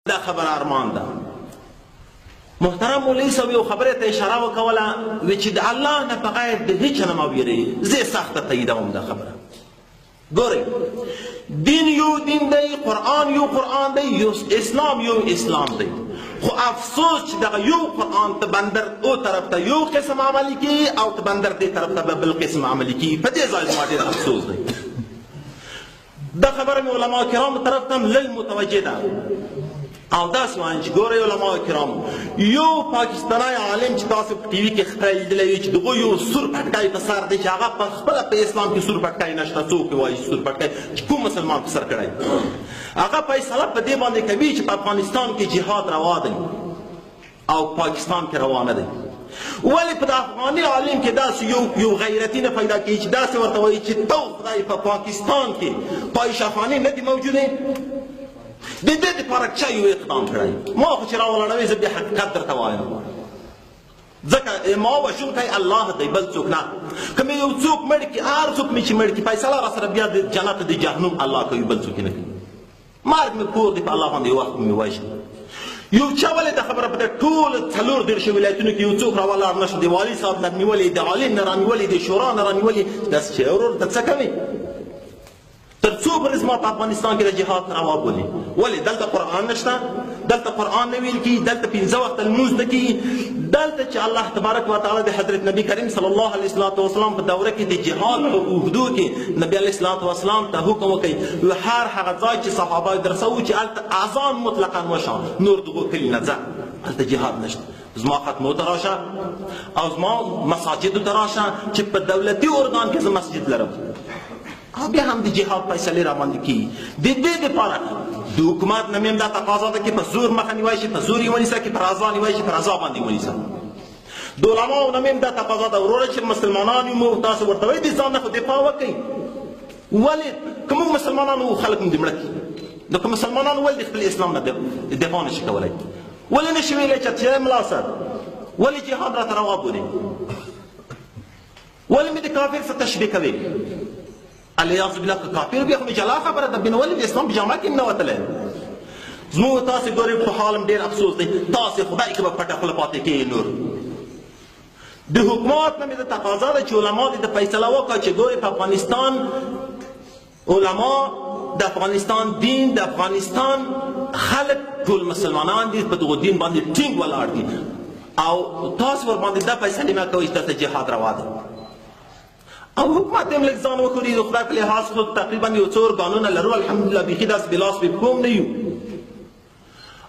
دا خبره ارمان ده. محترم مولوي صاحب یو خبرې ته اشاره وکوله، وی چې د الله نه په غیر د هیچا نه مه ویرېږئ. زه یې سخته تاییدوم دا خبره. ګورئ، دین یو دین دی، قرآن یو قرآن دی، یو اسلام یو اسلام دی، خو افسوس چې دغه یو قرآن ته بندر او طرف ته یو قسم عملي کیږي او ته بندر دې طرف ته بل قسم عملي کیږي. په دې ځای زما ډېر افسوس دی. دا خبره مې علما کرامو طرف ته هم لږ متوجه ده او داسې وایم چې ګورئ علما کرامو، یو پاکستانی عالم چې تاسو په ټي وي کې خپله لیدلی وي چې دغو یو سور پټکی په سر دی چې هغه په خپله په اسلام کې سور پټکی نشته، څوک وایي چې سور پټکی چې کوم مسلمان په سر کړی، هغه فیصله په دې باندې کوي چې په افغانستان کې جهاد روا دی او پاکستان کې روا نه دی. ولې په افغاني عالم کې داسې یو غیرتي نه پیدا کېږي چې داسې ورته وایي چې تو خدای په پاکستان کې پایشافانې نه دي موجودې؟ د دې دپاره چا یو اقدام کړی؟ ما خو چې راولاړوې زه بیا حقیقت درته وایم، ځکه ما وژونکی الله دی بل څوک نه. که مې یو څوک مړ کړي، هر څوک مې چې مړ کړي، فیصله را سره بیا د جنت د جهنم الله کوي، بل څوک یې نه کوي. مرګ مې کور دی په الله باندې، یو وخت مې وژني. یو چا ولې دا خبره په ټولو 34 ولایتونو کې یو څوک راولاړ نه شو، د والي صاحب نه نیولې، د عالم نه رانیولې، د شورا نه رانیولې، داسې چې ورور ته څه کوې؟ تر څو پورې زما په افغانستان کې د جهاد روا بولي؟ ولې دلته قرآن نشته، دلته قرآن نه ویل کېږي، دلته 5 وخته لمونځ نه کېږي. دلته چې الله تبارک وتعالی د حضرت نبی کریم صلی الله علیه وسلم په دوره کې د جهاد په اوږدو کې نبی علیه الصلاة والسلام ته حکم وکړي، هر هغه ځای چې صحابه درسه وو چې هلته اذان مطلقا وشه، نور دغو کلي نه ځه، هلته جهاد نشته. زما ختمو ته راشه او زما مساجدو ته راشه چې په دولتي ارګان کې زه مسجد لرم، او بیا هم د جهاد فیصلې را باندې کېږي. د دې دپاره د حکومت نه مې هم دا تقاضا ده چې په زور مخه نیوی شي، په زور یې ونیسه، که په رضا نیوی شي په رضا باندې یې ونیسه. د علماو نه مې هم دا تقاضا ده وروره چې مسلمانان یو، موږ تاسو ورته وایي د ځان نه خو دفاع وکړئ. ولې که موږ مسلمانان وو خلک مو دې مړه کړي؟ نو که مسلمانان ولې د خپل اسلام نه دفاع نه شي کولی؟ ولې نه شي ویلی چې ملا صاحب ولې جهاد راته روا بولې؟ ولې مې د کافر څه تشبیه کوې؟ الیاذ بالله که کافر بیا خو مې جلا خبره ده، بنو ولې د اسلام په جامه کې هم نه وتلی؟ زموږ تاسې ګورئ په حال هم ډېر افسوس دی، تاسې خدای کې به پټه خوله پاتې کېږئ. نور د حکومت نه مې د تقاضا ده چې علما دې د فیصله وکړه چې ګورئ په افغانستان علما د افغانستان دین د افغانستان خلک ټول مسلمانان دي، په دغه دین باندې ټینګ ولاړ دي او تاسو ورباندې دا فیصلې مه کوئ چې دلته جهاد روا دی. او حکومت هم لږ ځان وښوري، د خدای په لحاظ خو تقریبا یو څو ارګانونه لرو الحمدلله، بیخي داسې بې لاس بې پښو هم نه یو،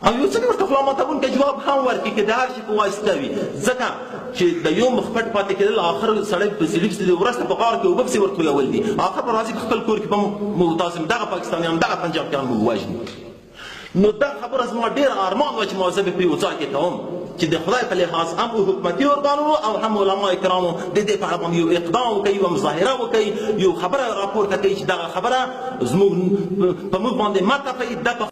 او یو څه دې ورته خوله ماتوونکی جواب هم ورکړي که د هر شي په واسطه وي، ځکه چې د یو مخ پټ پاتې کېدل آخر سړی په زړه پسې د ورسته په غار کې اوبه پسې ورتویول دي، آخر به راځي په خپل کور کې به موږ تاسې دغه پاکستانیان دغه پنجابیان موږ وژني. نو دا خبره زما ډېر ارمان وه چې ما زه به په یو ځای کې کوم چې د خدای په لحاظ هم حکومتي ارګانونو او هم علما کرامو د دې په اړه باندې یو اقدام وکړي، یوه مظاهره وکړي، یو خبره راپورته کوي چې دغه خبره زموږ په موږ باندې مه تپئ. دا په